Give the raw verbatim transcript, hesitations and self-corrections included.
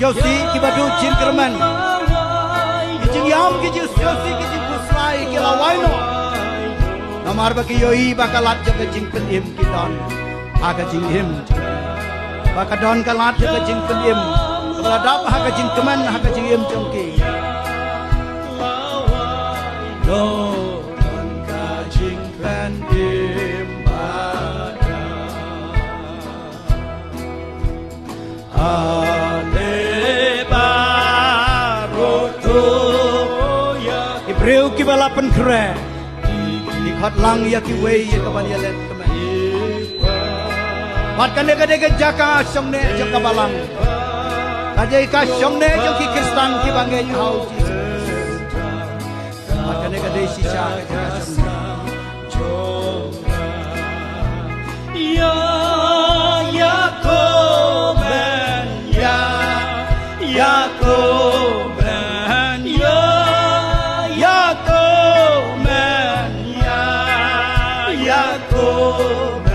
Josi ki ba duh jingkyrmen. Ki jingïam ki jingjosi ki jingkhuslai ki la wai noh. Namar ba ki ïohi ba ka lad jong ka jingpynim ki don ha ka jingim. Ba ka don ka lad jong ka jingpynim. Ba la dap ha ka jingkmen ha ka jingim jong ki. Don ka jingpynim ba Ale baroh to ïa ki briew kiba la pynkhreh. Ki khot lang ïa kiwei ïa ka ban ïaleh kmen. Bad kane ka dei ka jaka shongneh jong ka balang. Ka dei ka shongneh jong ki Khristan kiba ngeit ha U Jisu. Bad kane ka dei shisha ka jaka shongneh. Ïa, ïa ko men, ïa, ïa ko men, ïa, ïa ko men, ïa, ïa ko men.